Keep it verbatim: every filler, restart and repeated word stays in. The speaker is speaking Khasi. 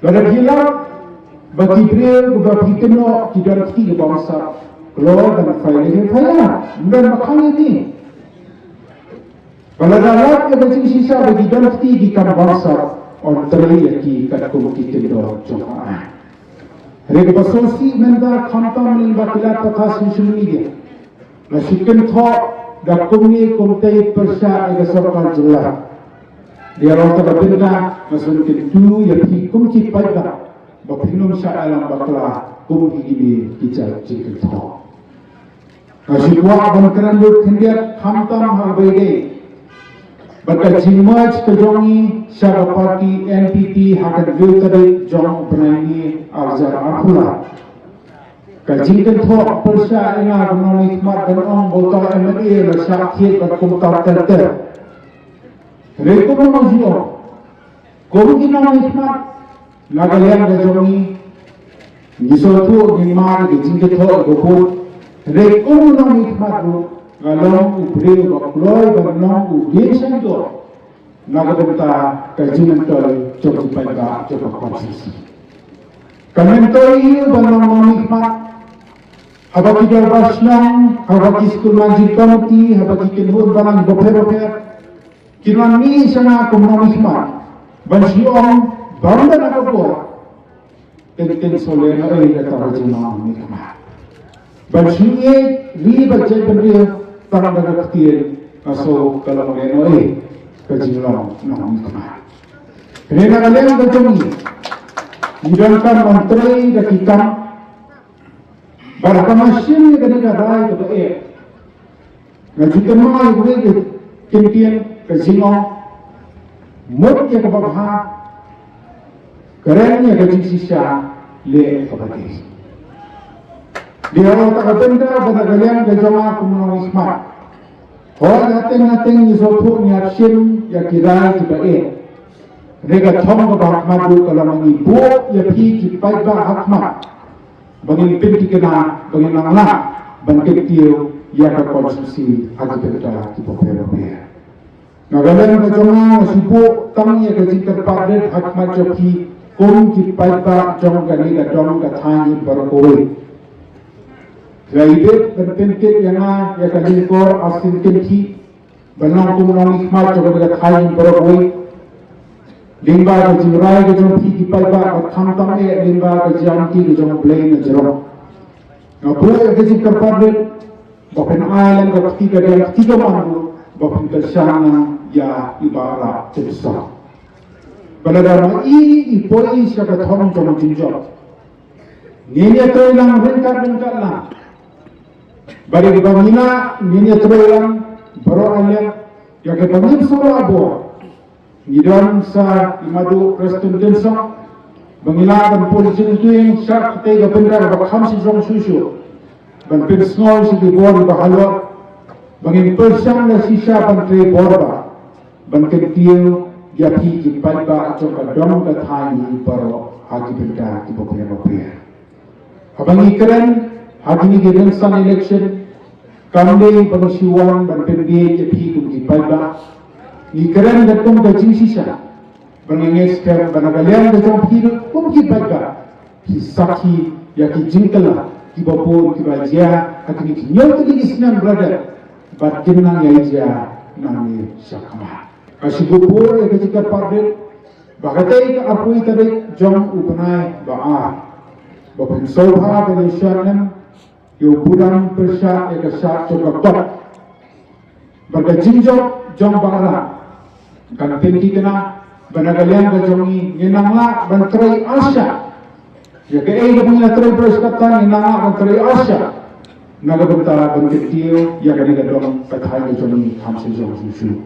Lada phi lap ba ki briew kiba phi kynnoh ki don kti kiba bamsap, kloi ban phaila hi phaila, ym don ba khang ïa ki. Ba lada lap ïa ka jingshisha ba ki don kti ki kam bamsap, yn trei ïa ki katkum ki kyndon jong ka aiñ. Hynrei kaba sngewsih mynta khamtam lyngba ki lad pathai social media, nga shu kynthoh da kumne kumtei pyrshah ïa ka sorkar jylla. Dei halor kata ka bynta nga sngewkyntu ïa phi kum ki paidbah ba phin ym shah ïalam bakla kum ki kine ki jait jingkynthoh. Nga shu kwah ban kren lut khyndiat khamtam ha kaba ïadei bad ka jingmerge ka jong ngi sha ka party N P P ha ka hynriew tarik jong u bnai May arhajar arphew lai. Ka jingkynthoh pyrshah ïa nga kum u nongmihkhmat ban ong ba uta u M L A la shah thied bad kumta ter ter. Hynrei kumno ngi ong, kum ki nongmihkhmat na ka liang ka jong ngi, ngi sngewthuh ngi mar ïa ka jingkynthoh ïa ka vote. Hynrei kum u nongmihkhmat ruh nga long u briew ba kloi ban long u dieng shyntur na ka bynta ka jingmyntoi jong ki paidbah jong ka constituency. Ka myntoi ïa u ban long nongmihkhmat haba ki dorbar shnong, haba ki skul managing committee, haba ki kynhun balang bapher bapher kin wan mih sha nga kum nongmihkhmat ban shu ong ba ynda na ka por teng teng shu lehnohei da kata ka jinglong nongmihkhmat. Ban shu ïeit ri bad jaitbynriew tang da ka ktien, nga sngew ka long lehnohei ka jinglong nongmihkhmat. Hynrei na ka liang ka jong ngi, ngi donkam ban trei da ki kam. Bad haba nga shim ïa kane ka rai kaba eh, nga ju kynmaw ïa kawei ka kyntien, ka jingong, mut ïa kaba bha, kren ïa ka jingshisha, leh ïa kaba dei. Dei halor kata ka bynta ba na ka liang ka jong nga kum u nongmihkhmat, hooid, hateng hateng ngi sngewthuh ngi hap shim ïa ki rai kiba eh. Hynrei ka thong kaba ha khmat ruh ka long ngi buh ïa phi ki paidbah ha khmat ba ngin pynthikna, ba ngin nang lah ban kyntiew ïa ka constituency ha ki bynta kiba pher bapher. Na ka liang ka jong nga, nga shu buh tang ïa ka jingkyrpad rit ha khmat jong phi kum ki paidbah jong kane ka dong ka thaiñ baroh kawei. Phi la ibit ban pynkit ïa nga ïa ka lyngkor arsien kynthih ban long kum u nongmihkhmat jong kane ka thaiñ baroh kawei. Lyngba ka jingrai ka jong phi ki paidbah, bad khamtam eh lyngba ka jingïaid ka jong U Blei na jrong, nga buh ïa ka jingkyrpad rit ba phin ai lem ka kti kadiang kti kamon ruh ba phin kyrshan lang ïa i Bah Rah Jynsong. Ba lada ma i i poi sha ka thong jong ka jingjop, ngin ïatrei lang ryngkat ryngkat lang. Bad ïa kiba ngi lah ngin ïatrei lang baroh aleh. Ïa kiba ngim sngewlah bor, ngi don sa i Madu Prestone Tynsong ba ngi lah ban pynjynjar sha katei ka bynta kaba kham shajrong shuh shuh, ban pynsngew sha ki bor ba halor, ba ngin pyrshang la shisha ban trei bor ba ban kyntiew ïa phi ki paidbah jong ka dong ka thaiñ baroh ha ki bynta kiba pher bapher. Haba ngi kren ha kine ki rynsan election, kam dei ba ngi shu wan ban pynbieit ïa phi kum ki paidbah. Ngi kren katkum ka jingshisha ba ngi ngeit skhem ba na ka liang ka jong phi ruh kum ki paidbah, phi sakhi ïa ki jingkylla kiba bun kiba jia ha kine ki hynñiew tylli ki snem ba la dep bad kin nang ïai jia nangne shakhmat. Nga shu buh ïa ka jingkyrpad rit ba katei ka arphew tarik jong u bnai ba ar, ba phin sngewbha ban ïashem ïa u budam pyrshah ïa ka shad jong ka kot. Bad ka jingjop jong Bah Rah kan pynthikna ba na ka liang ka jong ngi ngin nang lah ban trei arsha. Ïa kaei kaba ngi la trei baroh shi katta ngin nang lah ban trei arsha na ka bynta ban kyntiew ïa kane ka dong ka thaiñ ka jong ngi kham shajrong shuh shuh.